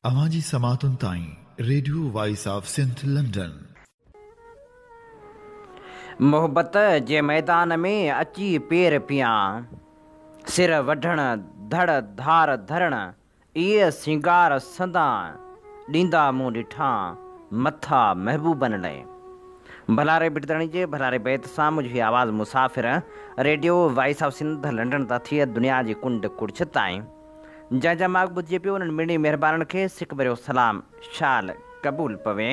اوهان جي سماعتن تائين radio voice of Sindh London. محبت جي ميدان ۾ اچي پير پيان، سر وڍڻ ڌڙ ڌار ڌرڻ، ايء سينگار سندا ڏيندا مون ڏٺا، مٿا محبوبن لئه. ڀلاري ڀٽ ڌڻي جي ڀلاري بيت سان منهنجو هي آواز مسافر radio voice of Sindh London تان ٿي دنيا جي ڪنڊ ڪڙڇ تائين جنهن جا ماڳ ٻڌجي پيو انهن مڙني مهربانن کي سڪ ڀريو سلام شال قبول پوي.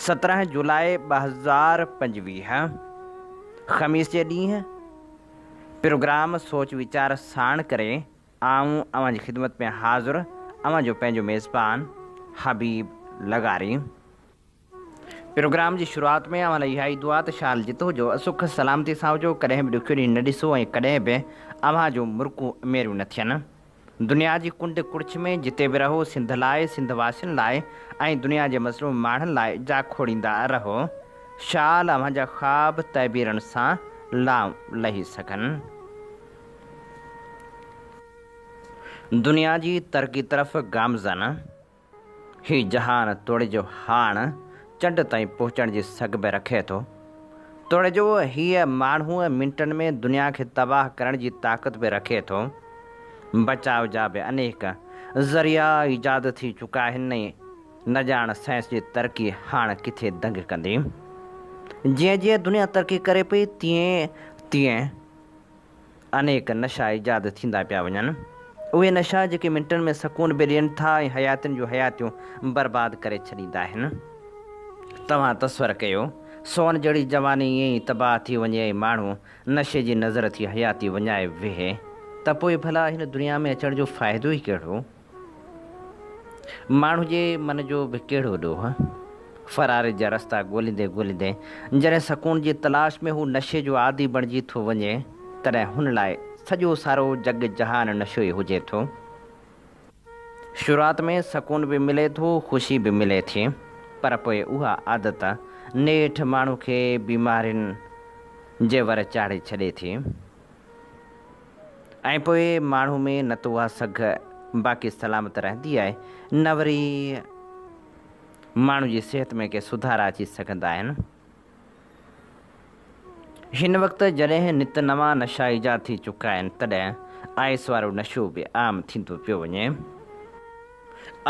17 جولاء 2025 خميس جي ڏينهن پروگرام سوچ ويچار ساڻ ڪري آئون اوهان جي خدمت ۾ حاضر اوهان جو پنهنجو ميزبان حبيب لغاري. پروگرام جي شروعات ۾ اوهان لاء اها ئي دعا ته شال جت هجو، سک سلامتي سان هجو، ڪڏهن به ڏکيو ڏينهن نه ڏسو ۽ ڪڏهن به اوهان جون مرڪون ميريون نه ٿين. دنيا جي ڪنڊ ڪڙڇ ۾ جتي به رهو سنڌ لاء، سنڌ واسين لاء ۽ دنيا جي مظلوم ماڻهن لاء جاکوڙيندا رهو. شال اوهان جا خواب تعبيرن سان لائون لهي سگهن. دنيا جي ترقي طرف گامزن. هي جهان توڙي جو هاڻ چنڊ تائين پهچڻ جي سگهه به رکي ٿو، توڙي جو هيء ماڻهو منٽن ۾ دنيا کي تباهه ڪرڻ جي طاقت به رکي ٿو، بچاء جا به انيڪ ذريعا ايجاد ٿي چڪا آهن ۽ نه ڄاڻ سائنس جي ترقي هاڻ ڪٿي دنگ ڪندي. جيئن جيئن دنيا ترقي ڪري پئي تيئن تيئن انيڪ نشا ايجاد ٿيندا پيا وڃن. اهي نشا جيڪي منٽن ۾ سڪون به ڏين ٿا ۽ حياتين جون حياتيون برباد ڪري ڇڏيندا آهن. توهان تصور ڪيو، سون جهڙي جواني ائين ئي تباهه ٿي وڃي ۽ ماڻهو نشي جي نذر ٿي حياتي وڃائي ويهي ته پوء ڀلا هن دنيا ۾ اچڻ جو فائدو ئي ڪهڙو؟ ماڻهو جي من جو به ڪهڙو ڏوهه؟ فراري جا رستا ڳوليندي ڳوليندي جڏهن سڪون جي تلاش ۾ هو نشي جو عادي بڻجي ٿو وڃي، تڏهن هن لاء سڄو سارو جڳ جهان نشو ئي هجي ٿو. شروعات ۾ سڪون به ملي ٿو، خوشي به ملي ٿي، پر پوء اها عادت نيٺ ماڻهو کي بيمارين جي ور چاڙهي ڇڏي ٿي. ۽ پوء ماڻهو ۾ نه ته اها سگهه باقي سلامت رهندي آهي نه وري ماڻهو جي صحت ۾ ڪي سڌارا اچي سگهندا آهن. هن وقت جڏهن نت نوان نشا ايجاد ٿي چڪا آهن تڏهن آئس وارو نشو به عام ٿيندو پيو وڃي.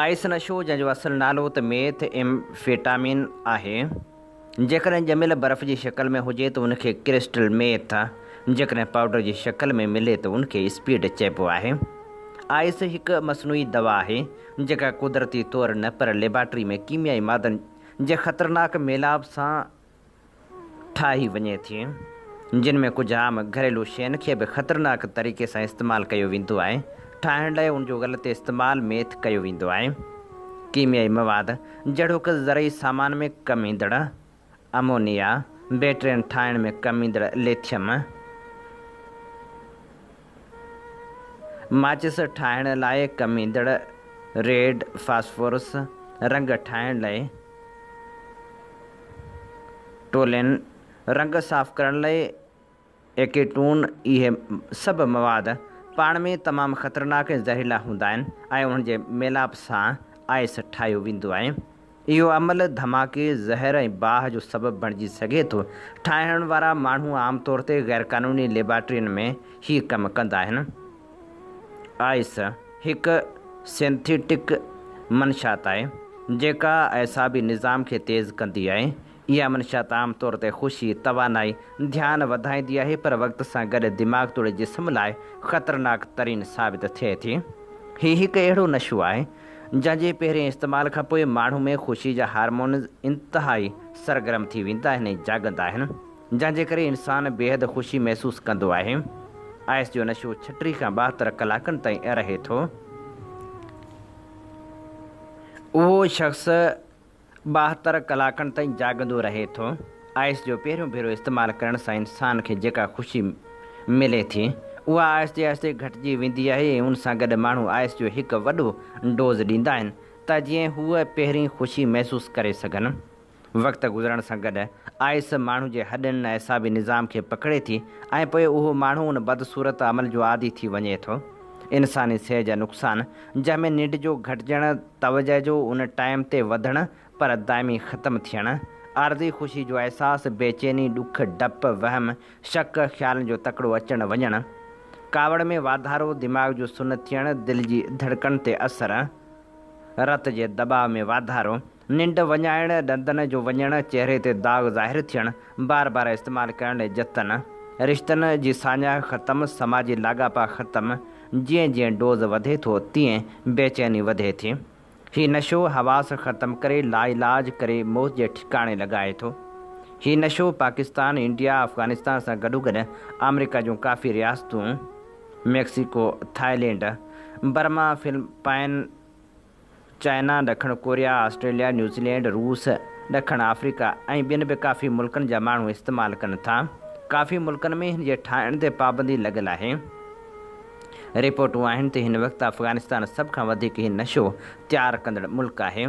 آئس نشو جنهن جو اصل نالو ته ميٿ ايمفيٽامين آهي. جيڪڏهن ڄميل برف جي شڪل ۾ هجي ته ان کي ڪرسٽل ميٿ، جيڪڏهن پائوڊر جي شڪل ۾ ملي ته ان کي اسپيڊ چئبو آهي. آئس هڪ مصنوعي دوا آهي، جيڪا قدرتي طور نه پر ليبارٽري ۾ ڪيميائي مادن جي خطرناڪ ميلاپ سان ٺاهي وڃي ٿي، جن ۾ ڪجهه عام گهريلو شين کي به خطرناڪ طريقي سان استعمال ڪيو ويندو آهي. ٺاهڻ لاء ان جو غلط استعمال ميٿ ڪيو ويندو آهي. ڪيميائي مواد جهڙوڪ زرعي سامان ۾ ڪم ايندڙ امونيا، بيٽرين ٺاهڻ ۾ ڪم ايندڙ ليٿيم، ماچس ٺاهڻ لاء ڪم ايندڙ ريڊ فاسفورس، رنگ ٺاهڻ لاء ٽولين، رنگ صاف ڪرڻ لاء ايڪيٽون اهي سڀ مواد پاڻ ۾ تمام خطرناڪ ۽ زهريلا هوندا آهن ۽ انهن جي ميلاپ سان آئس ٺاهيو ويندو آهي. اهو عمل ڌماڪي، زهر ۽ باهه جو سبب بڻجي سگهي ٿو. ٺاهڻ وارا ماڻهو عام طور تي غيرقانوني ليبارٽرين ۾ هي ڪم ڪندا آهن. آئس هڪ سنٿيٽڪ منشيات آهي، جيڪا اعصابي نظام کي تيز ڪندي آهي. اها منشيات عام طور تي خوشي، توانائي، ڌيان وڌائيندي آهي پر وقت سان گڏ دماغ توڙي جسم لاء خطرناڪ ترين ثابت ٿئي ٿي. هي هڪ اهڙو نشو آهي، جنهن جي پهرين استعمال کان پوء ماڻهو ۾ خوشي جا هارمونز انتهائي سرگرم ٿي ويندا آهن ۽ جاڳندا آهن، جنهن جي ڪري انسان بيحد خوشي محسوس ڪندو آهي. آئس جو نشو 36 کان 72 ڪلاڪن تائين رهي ٿو. اهو شخص 72 ڪلاڪن تائين جاڳندو رهي ٿو. آئس جو پهريون ڀيرو استعمال ڪرڻ سان انسان کي جيڪا خوشي ملي ٿي، اها آهستي آهستي گهٽجي ويندي آهي ۽ ان سان گڏ ماڻهو آئس جو هڪ وڏو ڊوز ڏيندا آهن ته جيئن هو پهرين خوشي محسوس ڪري سگهن. وقت گذرڻ سان گڏ آئس ماڻهو جي هڏين ۽ اعصابي نظام کي پڪڙي ٿي ۽ پوء اهو ماڻهو ان بدصورت عمل جو عادي ٿي وڃي ٿو. انساني صحت جا نقصان، جنهن ۾ ننڊ جو گهٽجڻ، توجهه جو ان ٽائيم تي وڌڻ پر دائمي ختم ٿيڻ، عارضي خوشي جو احساس، بيچيني، ڏک، ڊپ، وهم، شڪ، خيالن جو تڪڙو اچڻ وڃڻ، ڪاوڙ ۾ واڌارو، دماغ جو سن ٿيڻ، دل جي ڌڙڪن تي اثر، رت جي دٻاء ۾ واڌارو، ننڊ وڃائڻ، ڏندن جو وڃڻ، چهري تي داغ ظاهر ٿيڻ، بار بار استعمال ڪرڻ لئي جتن، رشتن جي ساڃاهه ختم، سماجي لاڳاپا ختم، جيئن جيئن ڊوز وڌي ٿو تيئن بيچيني وڌي ٿي. هي نشو حواس ختم ڪري لاعلاج ڪري موت جي ٺڪاڻي لڳائي ٿو. هي نشو پاڪستان، انڊيا، افغانستان سان گڏوگڏ آمريڪا جون ڪافي رياستون، Mexico, Thailand, Burma, Philippines, China, ڏکڻ ڪوريا، آسٽريليا، نيوزيلينڊ، روس، ڏکڻ آفريڪا ۽ ٻين به ڪافي ملڪن جا ماڻهو استعمال ڪن ٿا. ڪافي ملڪن ۾ هن جي ٺاهڻ تي پابندي لڳل آهي. رپورٽون آهن ته هن وقت افغانستان سڀ کان وڌيڪ هي نشو تيار ڪندڙ ملڪ آهي.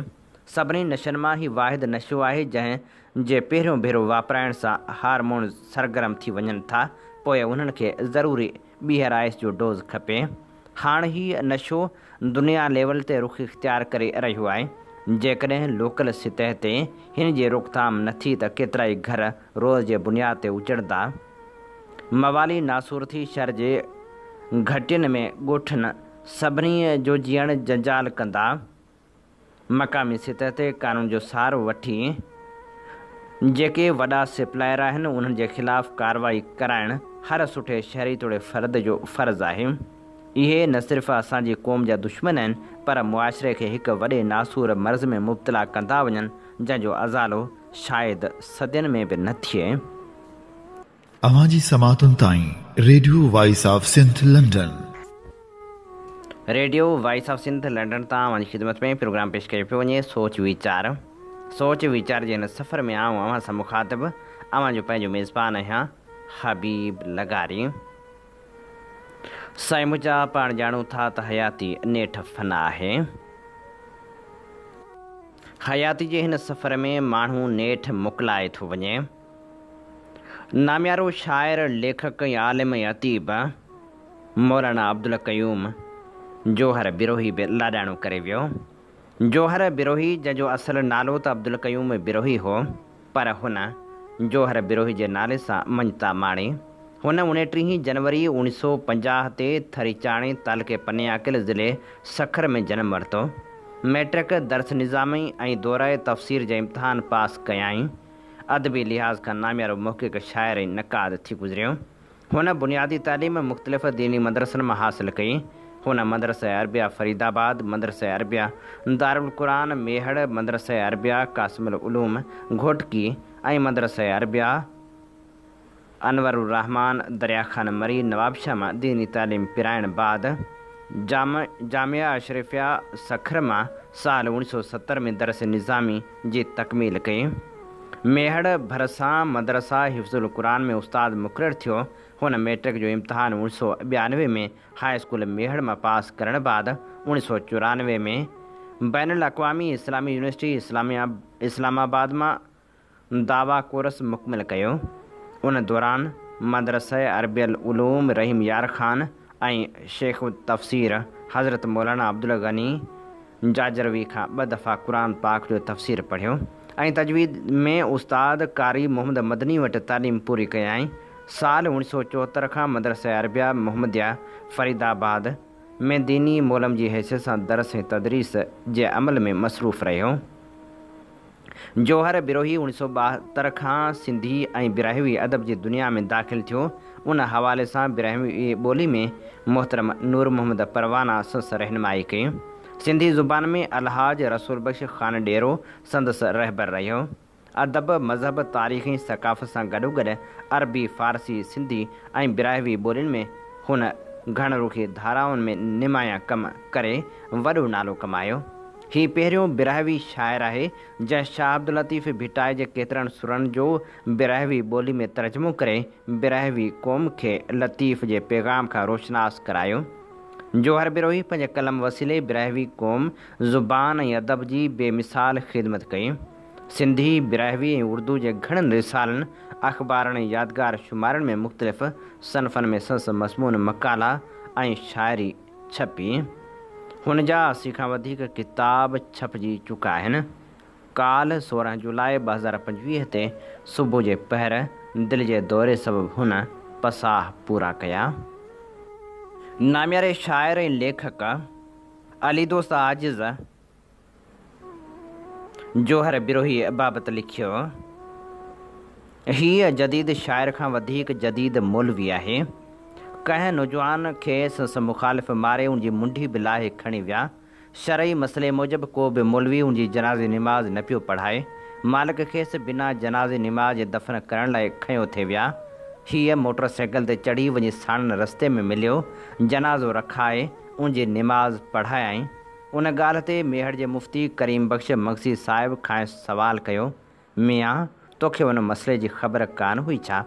سڀني نشن مان هي واحد نشو آهي جنهن جي پهريون ڀيرو واپرائڻ سان هارمونز سرگرم ٿي وڃن ٿا پوء انهن کي ضروري ٻيهر آئس جو ڊوز کپي. هاڻ هي نشو دنيا ليول تي رخ اختيار ڪري رهيو آهي. جيڪڏهن لوڪل سطح تي هن جي روڪٿام نه ٿي ته ڪيترائي گهر روز جي بنياد تي اجڙندا. موالي ناسور ٿي شهر جي گهٽين ۾ ڳوٺن سڀني جو جيئڻ جنجال ڪندا. مقامي سطح تي قانون جو سهارو وٺي جيڪي وڏا سپلائر آهن انهن جي خلاف ڪارروائي ڪرائڻ هر سٺي شهري توڙي فرد جو فرض آهي. اهي نه صرف اسان جي قوم جا دشمن آهن پر معاشري کي هڪ وڏي ناسور مرض ۾ مبتلا ڪندا وڃن جنهن جو ازالو شايد صدين ۾ به نه ٿئي. اوهان جي سماعتن تائين radio voice of Sindh London. Radio voice of Sindh London تان اوهان جي خدمت ۾ پروگرام پيش ڪيو پيو وڃي سوچ ويچار سوچ ويچار جي هن سفر ۾ آئون اوهان سان مخاطب اوهان جو پنهنجو ميزبان آهيان حبيب لغاري سائين منهنجا پاڻ ڄاڻون ٿا ته حياتي نيٺ فنا آهي. حياتي جي هن سفر ۾ ماڻهو نيٺ موڪلائي ٿو وڃي. ناميارو شاعر، ليکڪ ۽ عالم ۽ اديب مولانا عبدالقيوم جوهر بروهي به لاڏاڻو ڪري ويو. جوهر بروهي جنهن جو اصل نالو ته عبدالقيوم بروهي هو، پر هن جوهر بروهي جي نالي سان مڃتا ماڻي. هن اڻٽيهين جنوري اوڻيهه سؤ 50 تي ٿريچاڻي، تعلقي پني عاقل، ضلعي سکر ۾ جنم ورتو. مئٽرڪ، درس نظامي ۽ دوره تفسير جا امتحان پاس ڪيائين. ادبي لحاظ کان ناميارو محقق، شاعر ۽ نقاد ٿي گذريو. هن بنيادي تعليم مختلف ديني مدرسن مان حاصل ڪئي. هن مدرسه عربيه فريد آباد، مدرسه عربيه دارالقرآن ميهڙ، مدرسه عربيه قاسم العلوم گهوٽڪي ۽ مدرسه عربيه انور الرحمان دريا خان مري نوابشاهه مان ديني تعليم پرائڻ بعد جامعه اشرفيه سکر مان سال 1970 ۾ درس نظامي جي تڪميل ڪئي. ميهڙ ڀرسان مدرسه حفظ القرآن ۾ استاد مقرر ٿيو. هن مئٽرڪ جو امتحان 1992 ۾ هاء اسڪول ميهڙ مان پاس ڪرڻ بعد 1994 ۾ بين الاقوامي اسلامي يونيورسٽي اسلام آباد مان دعويٰ ڪورس مڪمل ڪيو. ان دوران مدرسه عربيه العلوم رحيم يار خان ۽ شيخ التفسير حضرت مولانا عبدالغني جاجروي کان ٻه دفعا قرآن پاڪ جو تفسير پڙهيو ۽ تجويد ۾ استاد قاري محمد مدني وٽ تعليم پوري ڪيائين. سال 1974 کان مدرسه عربيه محمديه فريد آباد ۾ ديني معلم جي حيثيت سان درس ۽ تدريس جي عمل ۾ مصروف رهيو. جوهر بروهي 1972 کان سنڌي ۽ براهوي ادب جي دنيا ۾ داخل ٿيو. ان حوالي سان براهوي ٻولي ۾ محترم نور محمد پروانه سندس رهنمائي ڪئي. سنڌي زبان ۾ الحاج رسول بخش خان ڏيرو سندس رهبر رهيو. ادب، مذهب، تاريخ ۽ ثقافت سان گڏوگڏ عربي، فارسي، سنڌي ۽ براهوي ٻولين ۾ هن گهڻ رخي ڌارائن ۾ نمايان ڪم ڪري وڏو نالو ڪمايو. هي پهريون براهوي شاعر آهي، جنهن شاهه عبداللطيف ڀٽائي جي ڪيترن سرن جو براهوي ٻولي ۾ ترجمو ڪري براهوي قوم کي لطيف جي پيغام کان روشناس ڪرايو. جوهر بروهي پنهنجي قلم وسيلي براهوي قوم، زبان ۽ ادب جي بي مثال خدمت ڪئي. سنڌي، براهوي ۽ اردو جي گهڻن رسالن، اخبارن ۽ يادگار شمارن ۾ مختلف صنفن ۾ سندس مضمون، مقالا ۽ شاعري ڇپي. هن جا 80 کان وڌيڪ ڪتاب ڇپجي چڪا آهن. ڪالهه 16 جولاء 2025 تي صبح جي پهر دل جي دوري سبب هن پساهه پورا ڪيا. نامياري شاعر ۽ ليکڪ علي دوست عاجز جوهر بروهي بابت لکيو، هيء جديد شاعر کان وڌيڪ جديد مولوي آهي. ڪنهن نوجوان کي سندس مخالف ماري ان جي منڍي به لاهي کڻي ويا. شرعي مسئلي موجب ڪو به مولوي ان جي جنازي نماز نه پيو پڙهائي. مالڪ کيس بنا جنازي نماز جي دفن ڪرڻ لاء کنيو ٿي ويا. هيء موٽر سائيڪل تي چڙهي وڃي ساڻن رستي ۾ مليو. جنازو رکائي ان جي نماز پڙهايائين. ان ڳالهه تي ميهڙ جي مفتي ڪريم بخش مگسي صاحب کانئس سوال ڪيو، ميان، توکي ان مسئلي جي خبر ڪانه هئي ڇا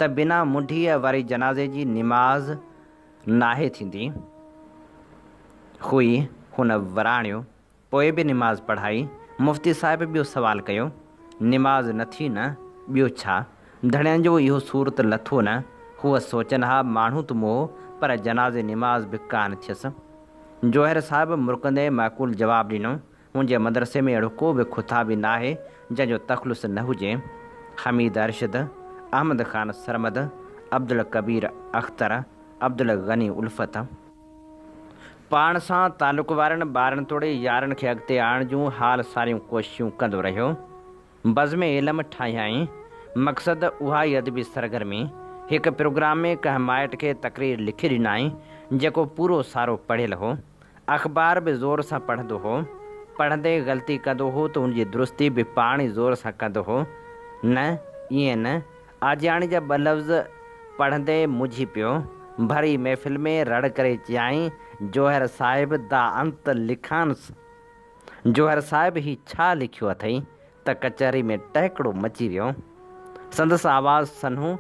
ته بنا منڍيء واري جنازي جي نماز ناهي ٿيندي؟ هئي، هن وراڻيو، پوء به نماز پڙهائي؟ مفتي صاحب ٻيو سوال ڪيو، نماز نه ٿي نه، ٻيو ڇا؟ ڌڻين جو اهو سور ته لٿو نه، هو سوچن ها ماڻهو ته مئو پر جنازي نماز به ڪانه ٿيس. جوهر صاحب مرڪندي معقول جواب ڏنو، منهنجي مدرسي ۾ اهڙو ڪو به کٿابي ناهي جنهن جو تخلص نه هجي. حميد ارشد، احمد خان سرمد، عبدالڪبير اختر، عبدالغني الفت. پاڻ سان تعلق وارن ٻارن توڙي يارن کي اڳتي آڻڻ جون حال ساريون ڪوششون ڪندو رهيو. بزم علم ٺاهيائين. مقصد اها ئي ادبي سرگرمي. هڪ پروگرام ۾ ڪنهن مائٽ کي تقرير لکي ڏنائين، جيڪو پورو سارو پڙهيل هو. اخبار به زور سان پڙهندو هو. پڙهندي غلطي ڪندو هو ته ان جي درستي به پاڻ ئي زور سان ڪندو هو. نه، ائين نه. آجياڻي جا ٻه لفظ پڙهندي منجهي پيو. ڀري محفل ۾ رڙ ڪري چيائين، جوهر صاحب دا انت لکانس. جوهر صاحب هي ڇا لکيو اٿئي ته ڪچهري ۾ ٽهڪڙو مچي ويو. سندس آواز سنهو،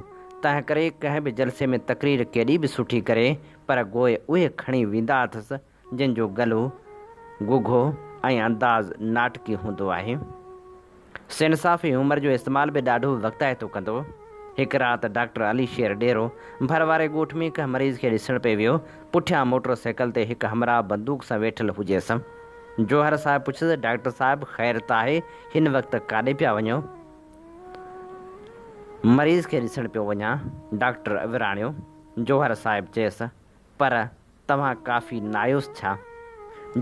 تنهنڪري ڪنهن به جلسي ۾ تقرير ڪيڏي به سٺي ڪري پر گوء اهي کڻي ويندا اٿس جن جو گلو گگهو ۽ انداز ناٽڪي هوندو آهي. سينس آف هيومر جو استعمال به ڏاڍو وقتائتو ڪندو. هڪ رات ڊاڪٽر علي شير ڏيرو ڀر واري ڳوٺ ۾ ڪنهن مريض کي ڏسڻ پئي ويو. پٺيان موٽر سائيڪل تي هڪ همراهه بندوق سان ويٺل هجيس. جوهر صاحب پڇيس، ڊاڪٽر صاحب خير ته آهي، هن وقت ڪاڏي پيا وڃو؟ مريض کي ڏسڻ پيو وڃان. ڊاڪٽر وراڻيو. جوهر صاحب چيس، پر توهان ڪافي ناهيوس ڇا؟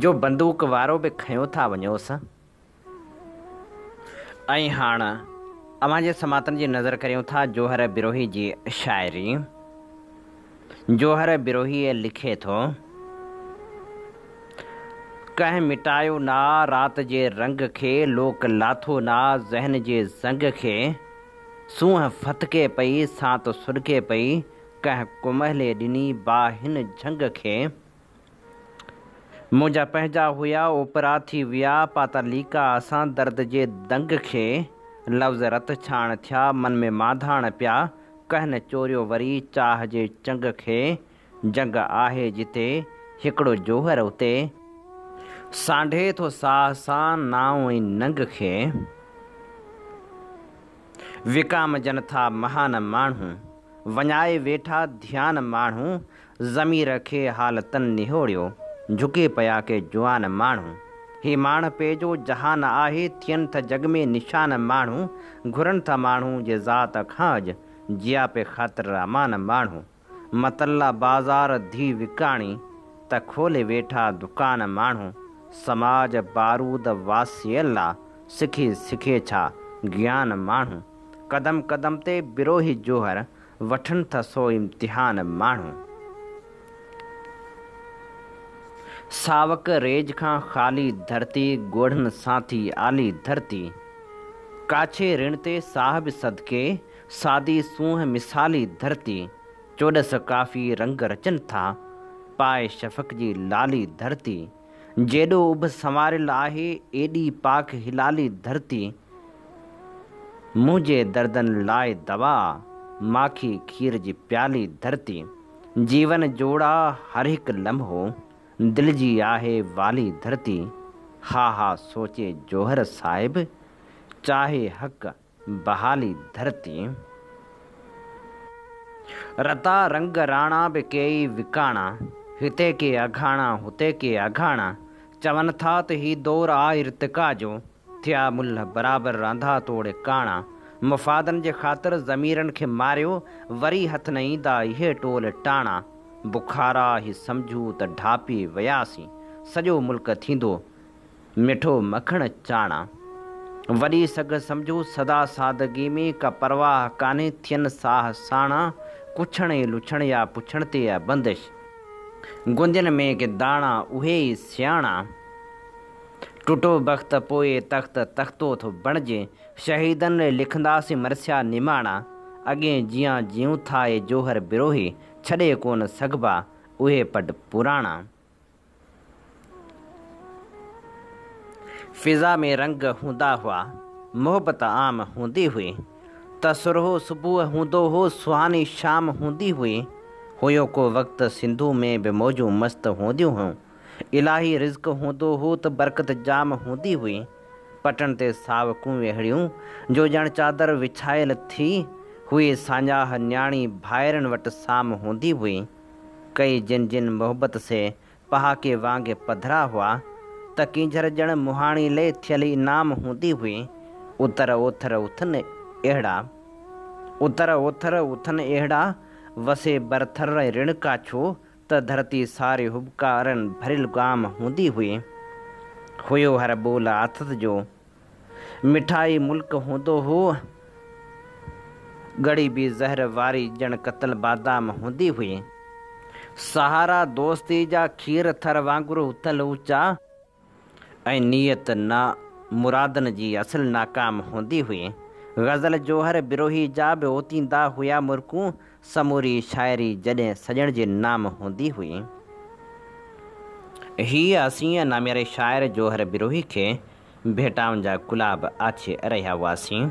جو بندوق وارو به کنيو ٿا وڃوس. ۽ هاڻ اوهان جي سماعتن جي نذر ڪريون ٿا جوهر بروهي جي شاعري. جوهر بروهي لکي ٿو. ڪنهن مٽايو نه آ رات جي رنگ کي لوڪ لاٿو نه آ ذهن جي زنگ کي سونهن ڦٿڪي پئي سانت سڏڪي پئي ڪنهن ڪمهلي ڏني باهه هن جهنگ کي. منهنجا پنهنجا هيا اوپرا ٿي ويا پاتا ليڪا اسان درد جي دنگ کي لفظ رت ڇاڻ ٿيا من ۾ مانڌاڻ پيا ڪنهن چوريو وري چاهه جي چنگ کي جنگ آهي جتي هڪڙو جوهر اتي سانڍي ٿو ساهه سان نانء ۽ ننگ کي وڪامجن ٿا مهان ماڻهو وڃائي ويٺا ڌيان ماڻهو ضمير کي حالتن نهوڙيو، جهڪي پيا ڪي جوان ماڻهو. هي ماڻهپي جو جهان آهي، ٿين ٿا جڳ ۾ نشان ماڻهو. گهرن ٿا ماڻهو جي ذات کان اڄ، جياپي خاطر امان ماڻهو. متل آ بازار ڌيء وڪاڻي، ته کولي ويٺا دڪان ماڻهو. سماج بارود واسيل آ، سکي سکي ڇا گيان ماڻهو. قدم قدم تي بروهي جوهر، وٺن ٿا سو امتحان ماڻهو. ساوڪ ريج کان خالي ڌرتي ڳوڙهن سان ٿي آلي ڌرتي. ڪاڇي رڻ تي ساهه به صدقي سادي سونهن مثالي ڌرتي. چوڏس ڪافي رنگ رچن ٿا پائي شفق جي لالي ڌرتي. جيڏو اڀ سنواريل آهي، ايڏي پاڪ هلالي ڌرتي، منهنجي دردن لاء دوا، ماکي کير جي پيالي ڌرتي، جيون جوڙا هر هڪ لمحو، دل جي آهي والي ڌرتي، ها ها سوچي جوهر صاحب، چاهي حق بحالي ڌرتي. رتا رنگ راڻا به ڪيئي وڪاڻا، هتي ڪي اگهاڻا هتي ڪي اگهاڻا. چون ٿا ته هي دور آ ارتقا جو، ٿيا ملهه برابر انڌا توڙي ڪاڻا. مفادن جي خاطر ضميرن کي ماريو، وري هٿ نه ايندا اهي ٽول ٽاڻا. بخارا هي سمجهو ته ڍاپي وياسين، سڄو ملڪ ٿيندو مٺو مکڻ چاڻا. وڏي سگهه سمجهو سدا سادگي ۾ ڪا پرواهه ڪانهي ٿين ساهه ساڻا. ڪڇڻ ۽ لڇڻ يا پڇڻ تي آ بندش. گوندين ۾ ڪي داڻا اهي ئي سياڻا. ٽٽو بخت پوء تخت تختو ٿو بڻجي. شهيدن لئي لکنداسين مرثيا نماڻا. اڳئين جيان جيئون ٿا اي جوهر بروهي. ڇڏي ڪونه سگهبا اهي پڊ پراڻا. فضا ۾ رنگ هوندا هئا، محبت عام هوندي هئي. ته سرهو صبح هوندو هو، سهاني شام هوندي هئي. هيو ڪو وقت سنڌو ۾ به موجون مست هونديون هيون. الاهي رزق هوندو هو ته برڪت جام هوندي هئي. پٽن تي ساوڪون اهڙيون جو ڄڻ چادر وڇايل ٿي هئي. ساڃاهه نياڻي ڀائرن وٽ سام هوندي هئي. ڪئي جن جن محبت سي پهاڪي وانگي پڌرا هئا ته ڪينجهر ڄڻ مهاڻي لئي ٿيل انعام هوندي هئي. اتر اوٿر اٿن اهڙا. اتر اوٿر اٿن اهڙا، وسي بر ٿر ۽ رڻ ڪاڇو ته ڌرتي ساري هٻڪارن ڀريل گام هوندي هئي. هيو هر ٻول آٿت جو. مٺائي ملڪ هوندو هو. ڳڙي به زهر واري ڄڻ کتل بادام هوندي هئي. سهارا دوستي جا کير ٿر وانگر اٿل اوچا. ۽ نيت نا مرادن جي اصل ناڪام هوندي هئي. غزل جوهر بروهي جا به اوتيندا هيا مرڪون، سموري شاعري جڏهن سڄڻ جي نام هوندي هئي. هيء اسين نامياري شاعر جوهر بروهي کي ڀيٽائن جا گلاب آڇي رهيا هئاسين.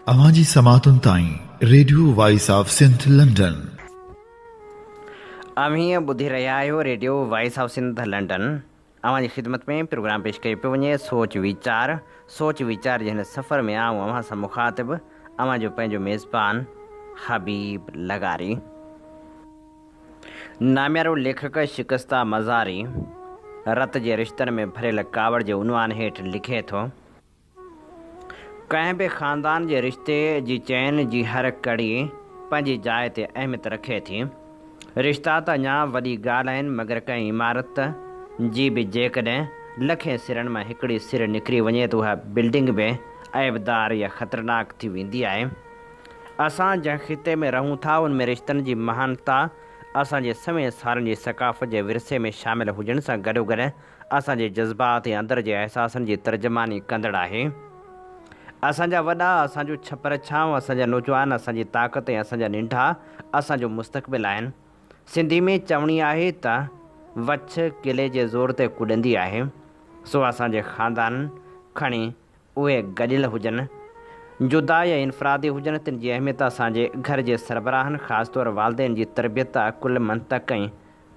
اوهان جي سماعتن تائين radio voice of Sindh London. اوهين ٻڌي رهيا آهيو radio voice of Sindh London. اوهان جي خدمت ۾ پروگرام پيش ڪيو پيو وڃي سوچ ويچار. سوچ ويچار جي هن سفر ۾ آئون اوهان سان مخاطب اوهان جو پنهنجو ميزبان حبيب لغاري. ناميارو ليکڪ شڪسته مزاري رت جي رشتن ۾ ڀريل ڪاوڙ جي عنوان هيٺ لکي ٿو. ڪنهن به خاندان جي رشتي جي چين جي هر ڪڙي پنهنجي جاء تي اهميت رکي ٿي. رشتا ته اڃا وڏي ڳالهه آهن مگر ڪنهن عمارت جي به جيڪڏهن لکين سرن مان هڪڙي سر نڪري وڃي ته اها بلڊنگ به عيبدار يا خطرناڪ ٿي ويندي آهي. اسان جنهن خطي ۾ رهون ٿا ان ۾ رشتن جي مهانتا اسان جي سوين سالن جي ثقافت جي ورثي ۾ شامل هجڻ سان گڏوگڏ اسان جي جذبات ۽ اندر جي احساسن جي ترجماني ڪندڙ آهي. اسان جا وڏا اسان جو ڇپر ڇانو، اسان جا نوجوان اسان جي طاقت ۽ اسان جا ننڍا اسان جو مستقبل آهن. سنڌي ۾ چوڻي آهي ته وڇ ڪلي جي زور تي ڪڏندي آهي. سو اسان جي خاندانن کڻي اهي گڏيل هجن، جدا يا انفرادي هجن، تن جي اهميت اسان جي گهر جي سربراهن خاص طور والدين جي تربيت، عقل، منطق ۽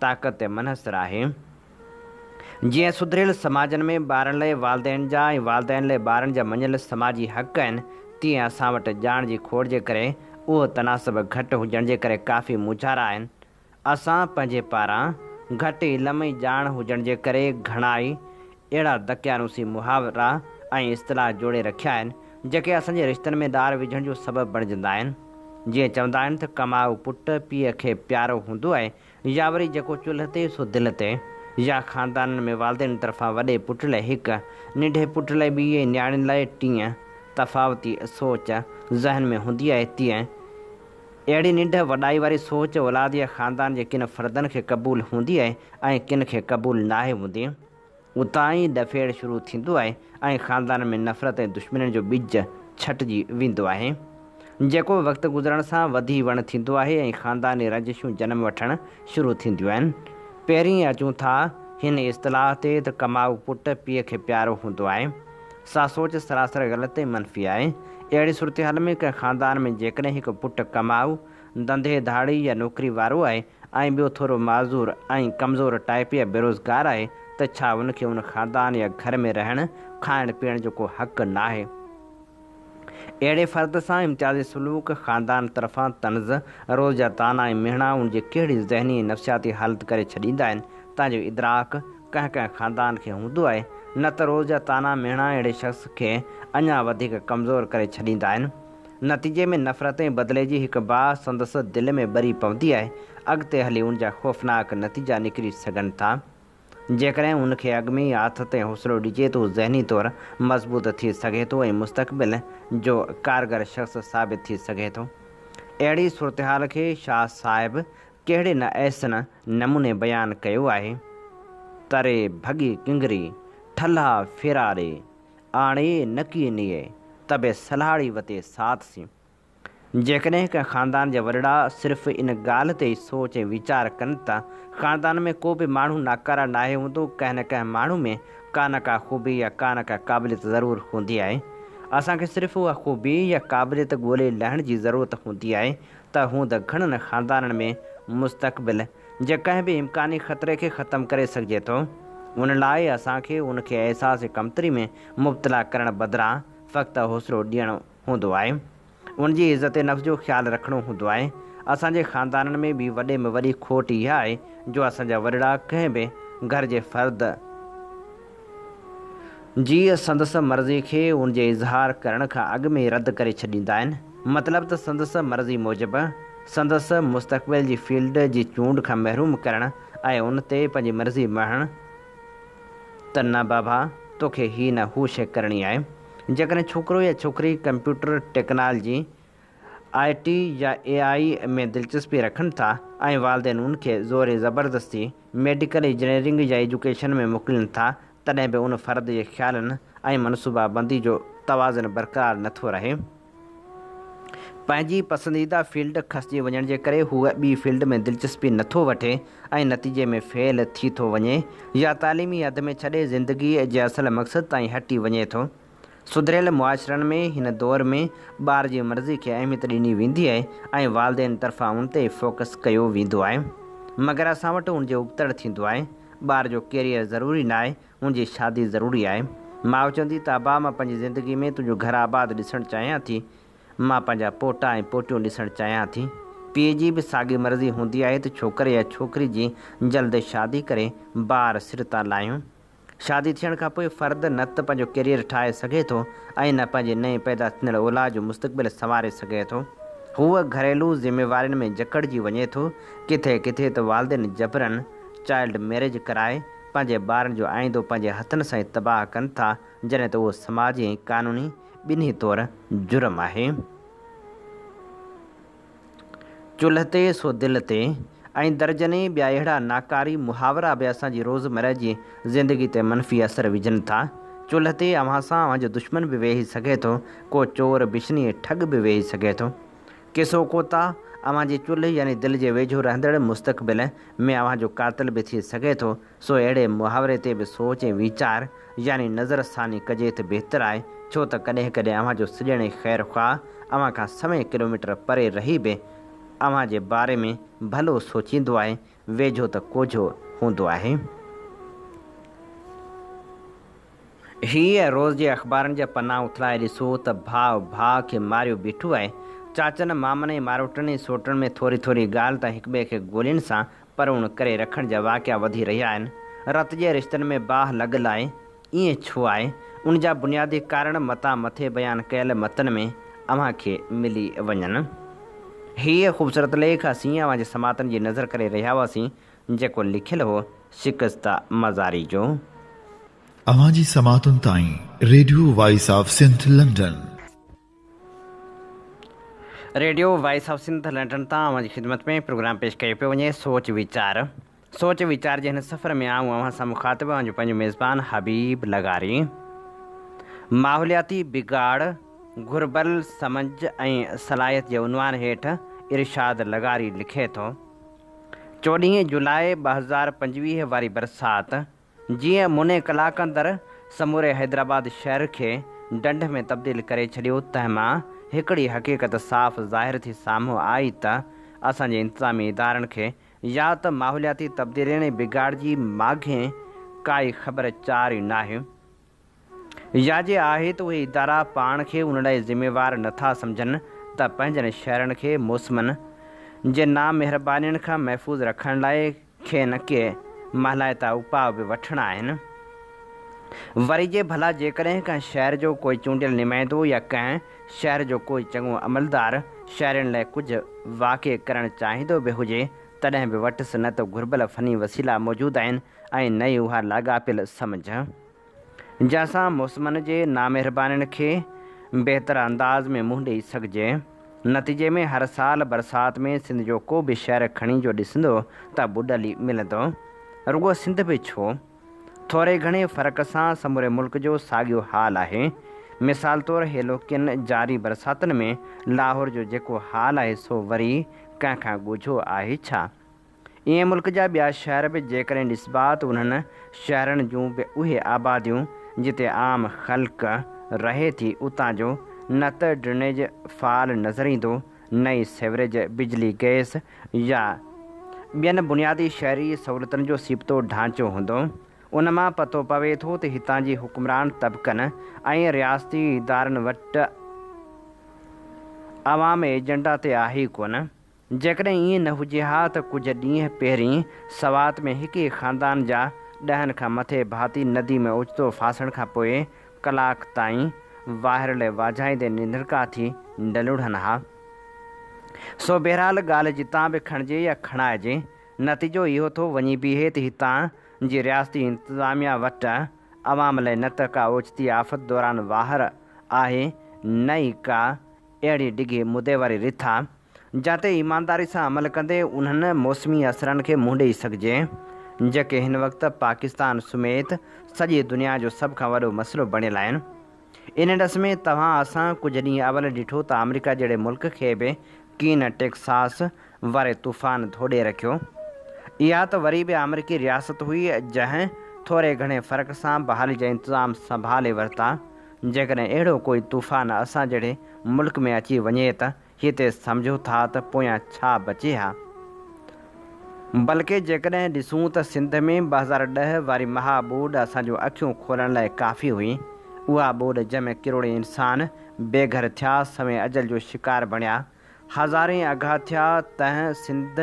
طاقت تي منحصر آهي. جيئن سڌريل سماجن ۾ ٻارن لئي والدين جا ۽ والدين لئي ٻارن جا مڃيل سماجي حق آهن، تيئن اسان وٽ ڄاڻ جي کوٽ جي ڪري اهو تناسب گهٽ هجڻ جي ڪري ڪافي مونجهارا آهن. اسان پنهنجي پاران گهٽ علم ۽ ڄاڻ هجڻ جي ڪري گهڻائي اهڙا دقيانوسي محاورا ۽ اصطلاح جوڙي رکيا آهن، جيڪي اسان جي رشتن ۾ ڏار وجهڻ جو سبب بڻجندا آهن. جيئن چوندا آهن ته ڪمائو پٽ پيء کي پيارو هوندو آهي يا وري جيڪو چلهه تي سو دل تي يا خاندانن ۾ والدين طرفان وڏي پٽ لئي هڪ، ننڍي پٽ لئي ٻي ۽ نياڻين لئي ٽين تفاوتي سوچ ذهن ۾ هوندي آهي تيئن اهڙي ننڍ وڏائي واري سوچ اولاد يا خاندان جي ڪن فردن کي قبول هوندي آهي ۽ ڪن کي قبول ناهي هوندي. اتان ئي ڏڦيڙ شروع ٿيندو آهي ۽ خاندان ۾ نفرت ۽ دشمنين جو ٻج ڇٽجي ويندو آهي. جيڪو وقت گذرڻ سان وڌي وڻ ٿيندو آهي ۽ خانداني رنجشون جنم وٺڻ شروع ٿينديون آهن. پهرين اچون ٿا هن اصطلاح تي ته ڪمائو پٽ پيء کي پيارو هوندو آهي. سا سوچ سراسر غلط ۽ منفي آهي. اهڙي صورتحال ۾ ڪنهن خاندان ۾ جيڪڏهن هڪ پٽ ڪمائو، ڌنڌي ڌاڙي يا نوڪري وارو آهي ۽ ٻيو ٿورو معذور ۽ ڪمزور ٽائيپ يا بيروزگار آهي ته ڇا ان کي ان خاندان يا گهر ۾ رهڻ، کائڻ پيئڻ جو ڪو حق ناهي؟ اهڙي فرد سان امتيازي سلوڪ، خاندان طرفان طنز، روز جا طعنا ۽ مهڻا ان جي ڪهڙي ذهني ۽ نفسياتي حالت ڪري ڇڏيندا آهن، تنهن جو ادراڪ ڪنهن ڪنهن خاندان کي هوندو آهي، نه ته روز جا طعنا مهڻا اهڙي شخص کي اڃا وڌيڪ ڪمزور ڪري ڇڏيندا آهن. نتيجي ۾ نفرت ۽ بدلي جي هڪ باهه سندس دل ۾ ٻري پوندي آهي، اڳتي هلي ان جا خوفناڪ نتيجا نڪري سگهن ٿا. جيڪڏهن ان کي اڳ ۾ ئي آٿت ۽ حوصلو ڏجي ته هو ذهني طور مضبوط ٿي سگهي ٿو ۽ مستقبل جو ڪارگر شخص ثابت ٿي سگهي ٿو. اهڙي صورتحال کي شاهه صاحب ڪهڙي نه احسن نموني بيان ڪيو آهي. تري ڀڳي ڪنگري، ٺلها ڦيرا ڏي، آڻي نڪي نيئي، ته به سلهاڙي وتي ساٿ سين. جيڪڏهن ڪنهن خاندان جا وڏڙا صرف ان ڳالهه تي ئي سوچ ۽ ويچار ڪن ته خاندان ۾ ڪو به ماڻهو ناڪاره ناهي هوندو، ڪنهن نه ڪنهن ماڻهو ۾ ڪا نه ڪا خوبي يا ڪا نه ڪا قابليت ضرور هوندي آهي. اسان کي صرف اها خوبي يا قابليت ڳولي لهڻ جي ضرورت هوندي آهي ته هوند گهڻن خاندانن ۾ مستقبل جي ڪنهن به امڪاني خطري کي ختم ڪري سگهجي ٿو. ان لاء اسان کي ان کي احساس ڪمتري ۾ مبتلا ڪرڻ بدران فقط حوصلو ڏيڻ هوندو آهي. ان جي عزت نفس جو خيال رکڻو هوندو آهي. اسان جي خاندانن ۾ به وڏي ۾ وڏي کوٽ اها آهي جو اسان جا وڏڙا ڪنهن به گهر جي فرد جي سندس مرضي کي ان جي اظهار ڪرڻ کان اڳ ۾ ئي رد ڪري ڇڏيندا آهن. مطلب ته سندس مرضي موجب سندس مستقبل جي فيلڊ جي چونڊ کان محروم ڪرڻ ۽ ان تي پنهنجي مرضي مڙهڻ ته نه بابا توکي هي نه هو شيء ڪرڻي آهي. جيڪڏهن ڇوڪرو يا ڇوڪري ڪمپيوٽر ٽيڪنالاجي، آء ٽي يا اي آء ۾ دلچسپي رکن ٿا ۽ والدين ان کي زور زبردستي ميڊيڪل انجنيئرنگ يا ايجوڪيشن ۾ موڪلين ٿا تڏهن به ان فرد جي خيالن ۽ منصوبابندي جو توازن برقرار نٿو رهي. پنهنجي پسنديده فيلڊ کسجي وڃڻ جي ڪري هو ٻي فيلڊ ۾ دلچسپي نٿو وٺي ۽ نتيجي ۾ فيل ٿي ٿو وڃي يا تعليم ئي اڌ ۾ ڇڏي زندگيء جي اصل مقصد تان ئي هٽي وڃي ٿو. سڌريل معاشرن ۾ هن دور ۾ ٻار جي مرضي کي اهميت ڏني ويندي آهي ۽ والدين طرفان ان تي ئي فوڪس ڪيو ويندو آهي. مگر اسان وٽ ان جي ابتڙ ٿيندو آهي. ٻار جو ڪيريئر ضروري ناهي ان جي شادي ضروري آهي. ماء چوندي ته ابا مان پنهنجي زندگي ۾ تنهنجو گهر آباد ڏسڻ چاهيان ٿي. مان پنهنجا پوٽا ۽ پوٽيون ڏسڻ چاهيان ٿي. پيء جي به ساڳي مرضي هوندي آهي ته ڇوڪر يا ڇوڪري جي جلد شادي ڪري بار سر تان لاهيون. شادي ٿيڻ کان پوء فرد نه ته پنهنجو ڪيريئر ٺاهي سگهي ٿو ۽ نه پنهنجي نئين پيدا ٿيندڙ اولاد جو مستقبل سنواري سگهي ٿو. هو گهريلو ذميوارين ۾ جڪڙجي وڃي ٿو. ڪٿي ڪٿي ته والدين جبرن چائلڊ ميريج ڪرائي پنهنجي ٻارن جو آئيندو پنهنجي هٿن سان ئي تباهه ڪن ٿا، جڏهن ته اهو سماجي ۽ قانوني ٻنهي طور جرم آهي. چلهه تي سو دل تي ۽ درجنين ٻيا اهڙا ناڪاري محاورا به اسان جي روزمره جي زندگي تي منفي اثر وجهن ٿا. چلهه تي اوهان سان اوهان جو دشمن به ويهي سگهي ٿو، ڪو چور، بشني ۽ ٺڳ به ويهي سگهي ٿو. قصو ڪوتاهه، اوهان جي چلهه يعني دل جي ويجهو رهندڙ مستقبل ۾ اوهان جو قاتل به ٿي سگهي ٿو، سو اهڙي محاوري تي به سوچ ۽ ويچار يعني نظر ثاني ڪجي ته بهتر آهي، ڇو ته ڪڏهن ڪڏهن اوهان جو سڄڻ ۽ خير خواهه اوهان کان سوين ڪلوميٽر پري رهي به اوهان جي باري ۾ ڀلو سوچيندو آهي، ويجهو ته ڪوجهو هوندو آهي. هيء روز جي اخبارن جا پنا اٿلائي ڏسو ته ڀاء ڀاء کي ماريو بيٺو آهي. چاچن، مامن ۽ ماروٽن ۽ سوٽن ۾ ٿوري ٿوري ڳالهه تان هڪٻئي کي گولين سان پروڻ ڪري رکڻ جا واقعا وڌي رهيا آهن. رت جي رشتن ۾ باهه لڳل آهي. ائين ڇو آهي؟ ان جا بنيادي ڪارڻ متان مٿي بيان ڪيل متن ۾ اوهان کي ملي وڃن. هيء خوبصورت ليک اسين اوهان جي سماعتن جي نذر ڪري رهيا هئاسين، جيڪو لکيل هو شڪسته مزاري جو. اوهان جي سماعتن تائين radio voice of Sindh London. Radio voice of Sindh London تان اوهان جي خدمت ۾ پروگرام پيش ڪيو پيو وڃي سوچ ويچار سوچ ويچار جي هن سفر ۾ آئون اوهان سان مخاطب اوهان جو پنهنجو ميزبان حبيب لغاري ماحولياتي بگاڙ گهربل سمجهه ۽ صلاحيت جي عنوان هيٺ ارشاد لغاري لکي ٿو 14 جولاء 2025 واري برسات جيئن مني ڪلاڪ اندر سموري حيدرآباد شهر کي ڍنڍ ۾ تبديل ڪري ڇڏيو تنهن مان هڪڙي حقيقت صاف ظاهر ٿي سامهون آئي ته اسان جي انتظامي ادارن کي يا ته ماحولياتي تبديلين ۽ بگاڙ جي ماڳهين ڪائي خبر چار ئي ناهي. يا جي آهي ته اهي ادارا پاڻ کي ان لاء ذميوار نه ٿا سمجهن ته پنهنجن شهرين کي موسمن جي نامهربانين کان محفوظ رکڻ لاء کين ڪي مهلائتا اپاء به وٺڻا آهن. وري جي ڀلا جيڪڏهن ڪنهن شهر جو ڪوئي چونڊيل نمائندو يا ڪنهن شهر جو ڪوئي چڱو عملدار شهرين لاء ڪجهه واقعي ڪرڻ چاهيندو به هجي تڏهن به وٽس نه ته گهربل فني وسيلا موجود آهن ۽ نه ئي اها لاڳاپيل سمجهه جنهن سان موسمن جي نامهربانين کي بهتر انداز ۾ منهن ڏئي سگهجي. نتيجي ۾ هر سال برسات ۾ سنڌ جو ڪو به شهر کڻي جو ڏسندو ته ٻڏل ئي ملندو. رڳو سنڌ به ڇو؟ ٿوري گهڻي فرق سان سموري ملڪ جو ساڳيو حال آهي. مثال طور هيلوڪين جاري برساتن ۾ لاهور جو جيڪو حال آهي سو وري ڪنهن کان ڳجهو آهي ڇا؟ ائين ملڪ جا ٻيا شهر به جيڪڏهن ڏسبا ته انهن شهرن جون به اهي آباديون جتي عام خلق رهي ٿي اتان جو نه ته ڊرينيج فعال نظر ايندو نه ئي سيوريج، بجلي، گئس يا ٻين بنيادي شهري سهولتن جو سيبتو ڍانچو هوندو. ان مان پتو پوي ٿو ته هتان جي حڪمران طبقن ۽ رياستي ادارن وٽ عوام ايجنڊا تي آهي ئي ڪونه. جيڪڏهن ائين نه هجي ها ته ڪجهه ڏينهن پهرين سوات ۾ هڪ ئي خاندان جا ڏهن کان مٿي ڀاتي ندي ۾ اوچتو ڦاسڻ کان پوء ڪلاڪ تائين واهرلي واجهائيندي نڌڻڪا ٿي نه لڙهن ها. سو بهرحال ڳالهه جتان به کڻجي يا کڻائجي، نتيجو اهو ٿو وڃي بيهي ته هتان جي رياستي انتظاميا وٽ عوام لئه نه ته ڪا اوچتي آفت دوران واهر آهي نه ئي ڪا اهڙي ڊگهي مدي واري رٿا، جنهن تي ايمانداري سان عمل ڪندي انهن موسمي اثرن کي منهن ڏئي سگهجي، جيڪي هن وقت پاڪستان سميت سڄي دنيا جو سڀ کان وڏو مسئلو بڻيل آهن. ان ڏس ۾ توهان اسان ڪجهه ڏينهن اول ڏٺو ته آمريڪا جهڙي ملڪ کي به ڪيئن نه ٽيڪساس واري طوفان ڌوڏي رکيو. اها ته وري به آمريڪي رياست هئي، جنهن ٿوري گهڻي فرق سان بحالي جا انتظام سنڀالي ورتا. جيڪڏهن اهڙو ڪوئي طوفان اسان جهڙي ملڪ ۾ اچي وڃي ته هتي سمجهو ٿا ته پويان ڇا بچي ها؟ بلڪه جيڪڏهن ڏسون ته سنڌ ۾ 2010 واري مها ٻوڏ اسان جون اکيون کولڻ لاء ڪافي هئي. اها ٻوڏ جنهن ۾ ڪروڙين انسان بي گهر ٿيا، سوين اجل جو شڪار بڻيا، هزارين اگها ٿيا، تنهن سنڌ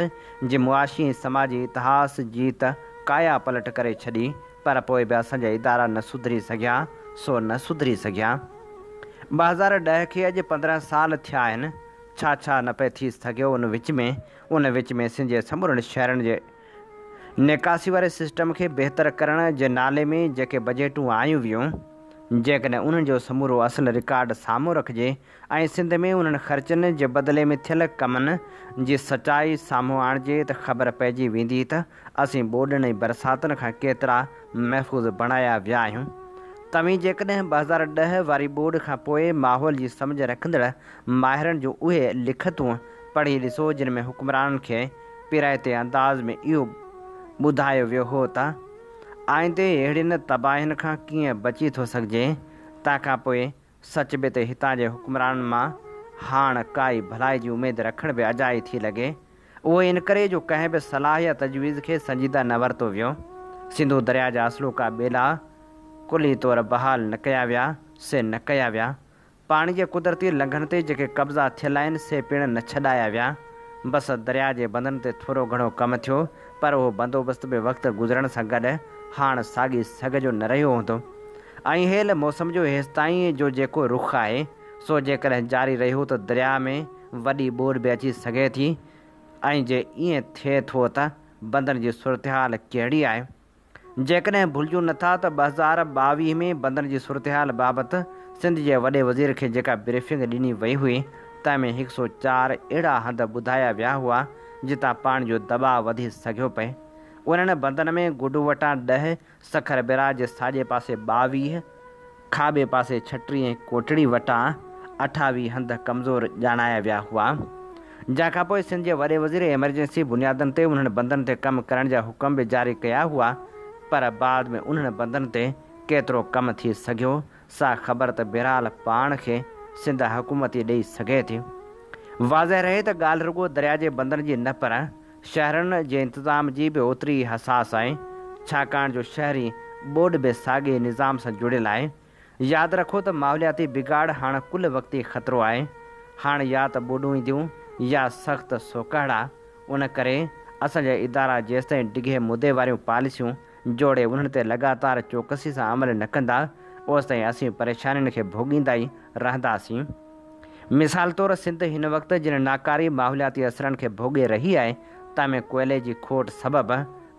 جي معاشي ۽ سماجي اتهاس جي ته ڪايا پلٽ ڪري ڇڏي، پر پوء به اسان جا ادارا نه سڌري سگهيا، سو نه سڌري سگهيا. 2010 کي اڄ 15 سال ٿيا آهن، ڇا ڇا نه پئي ٿي سگهيو ان وچ ۾، ان وچ ۾ سنڌ جي سمورن شهرن جي نيڪاسي واري سسٽم کي بهتر ڪرڻ جي نالي ۾ جيڪي بجيٽون آيون ويون، جيڪڏهن انهن جو سمورو اصل رڪارڊ سامهون رکجي ۽ سنڌ ۾ انهن خرچن جي بدلي ۾ ٿيل ڪمن جي سچائي سامهون آڻجي ته خبر پئجي ويندي ته اسين ٻوڏن ۽ برساتن کان ڪيترا محفوظ بڻايا ويا آهيون. توهين جيڪڏهن 2010 واري ٻوڏ کان پوء ماحول جي سمجهه رکندڙ ماهرن جون اهي لکتون پڙهي ڏسو جن ۾ حڪمرانن کي پيرائتي انداز ۾ اهو ٻڌايو ويو هو ته آئيندي اهڙين تباهين کان ڪيئن بچي ٿو سگهجي، تنهن کان پوء سچ به ته هتان جي حڪمرانن مان هاڻ ڪائي ڀلائي جي اميد رکڻ به اجائي ٿي لڳي. اهو ان ڪري جو ڪنهن به صلاح يا تجويز کي سنجيده نه ورتو ويو. سنڌو درياء جا اصلوڪا ٻيلا ڪلي طور بحال نه ڪيا ويا، سي نه ڪيا ويا. پاڻي جي قدرتي لنگهن تي جيڪي قبضا ٿيل آهن، سي پڻ نه ڇڏايا ويا. بس درياء جي بندن تي ٿورو گهڻو ڪم ٿيو، پر اهو بندوبست به وقت گذرڻ سان گڏ هاڻ ساڳي سگهه جو نه رهيو هوندو. ۽ هيل موسم جو هيستائين جو جيڪو رخ آهي، سو جيڪڏهن جاري رهيو ته درياء ۾ وڏي ٻوڏ به اچي سگهي ٿي ۽ جي ائين ٿئي ٿو ته بندن جي صورتحال ڪهڙي آهي؟ جيڪڏهن ڀلجون نٿا ته 2022 ۾ بندن جي صورتحال بابت سنڌ جي وڏي وزير کي جيڪا بريفنگ ڏني وئي هئي، تنهن ۾ هڪ سئو چار اهڙا هنڌ ٻڌايا ويا هئا، جتان پاڻي جو دٻاء وڌي سگهيو پئي. انهن بندن ۾ گڊو وٽان 10، سکر بئراج جي ساڄي پاسي 22، کاٻي پاسي 36 ۽ ڪوٽڙي وٽان 28 هنڌ ڪمزور ڄاڻايا ويا هئا. جنهن کان پوء سنڌ جي وڏي وزير ايمرجنسي بنيادن تي انهن بندن تي ڪم ڪرڻ جا حڪم به جاري ڪيا هئا پر بعد ۾ انهن بندن تي ڪيترو ڪم ٿي سگهيو سا خبر ته بهرحال پاڻ کي سنڌ حڪومت ئي ڏئي سگهي ٿي. واضح رهي ته ڳالهه رڳو درياء جي بندن جي نه پر شهرن جي انتظام جي به اوتري ئي حساس آهي، ڇاڪاڻ جو شهري ٻوڏ به ساڳئي نظام سان جڙيل آهي. ياد رکو ته ماحولياتي بگاڙ هاڻ ڪل وقتي خطرو آهي. هاڻ يا ته ٻوڏون اينديون يا سخت سوڪهڙا. ان ڪري اسان جا ادارا جيستائين ڊگهي مدي واريون پاليسيون جوڙي انهن تي لڳاتار چوڪسي سان عمل نه ڪندا، اوستائين اسين پريشانين کي ڀوڳيندا ئي رهنداسين. مثال طور سنڌ هن وقت جن ناڪاري ماحولياتي اثرن کي ڀوڳي رهي آهي، تنهن ۾ ڪوئلي جي کوٽ سبب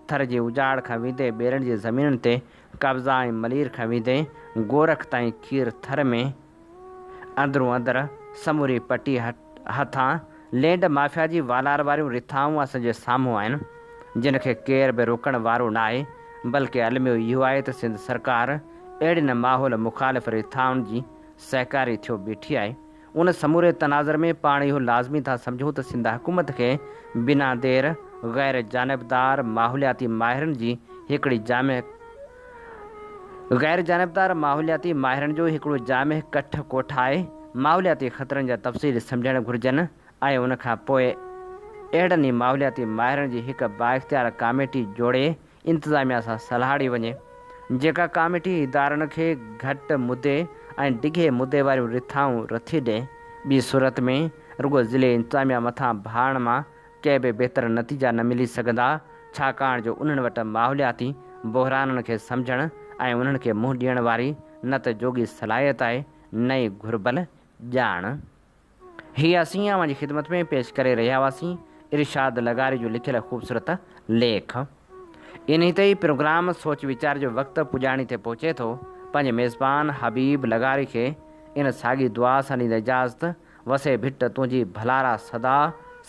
ٿر جي اجاڙ کان ويندي ٻيلن جي زمينن تي قبضا ۽ ملير کان ويندي گورک تائين کير ٿر ۾ اندرون اندر سموري پٽي هٿان لينڊ مافيا جي والار واريون رٿائون اسان جي سامهون آهن، جن کي ڪير به روڪڻ وارو ناهي، بلڪه الميو اهو آهي ته سنڌ سرڪار اهڙين ماحول مخالف رٿائن جي سهڪاري ٿيو بيٺي آهي. ان سموري تناظر ۾ پاڻ اهو لازمي ٿا سمجهون ته سنڌ حڪومت کي بنا دير غير جانبدار ماحولياتي ماهرن جي هڪڙي جامع غير جانبدار ماحولياتي ماهرن جو هڪڙو جامع ڪٺ ڪوٺائي ماحولياتي خطرن جا تفصيل سمجهڻ گهرجن ۽ ان کان پوء اهڙن ئي ماحولياتي ماهرن جي هڪ بااختيار ڪاميٽي جوڙي انتظاميا سان سلهاڙي وڃي، جيڪا ڪاميٽي ادارن کي گهٽ مدي ۽ ڊگهي مدي واريون رٿائون رٿي ڏئي، ٻي صورت ۾ رڳو ضلعي انتظاميا مٿان ڀاڙڻ مان ڪي به بهتر نتيجا نه ملي سگهندا، ڇاڪاڻ جو انهن وٽ ماحولياتي بحرانن کي سمجهڻ ۽ انهن کي منهن ڏيڻ واري نه ته جوڳي صلاحيت آهي نه ئي گهربل ڄاڻ. هي اسين اوهان جي خدمت ۾ پيش ڪري رهيا هئاسين ارشاد لغاري جو لکيل خوبصورت ليک. انهي تي ئي پروگرام سوچ ويچار جو وقت پڄاڻي تي پهچي ٿو. پنهنجي ميزبان حبيب لغاري کي ان ساڳي دعا سان ڏيندي اجازت، وسي ڀٽ تنهنجي ڀلارا سدا،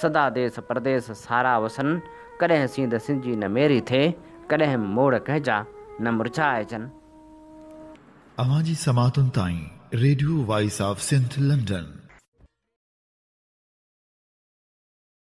سدا ديس پرديس سارا وسن، ڪڏهن سينڌ سنجي نه ميري ٿئي، ڪڏهن موڙ ڪنهن جا نه مرجهائجن. اوهان جي سماعتن تائين radio voice of Sindh London.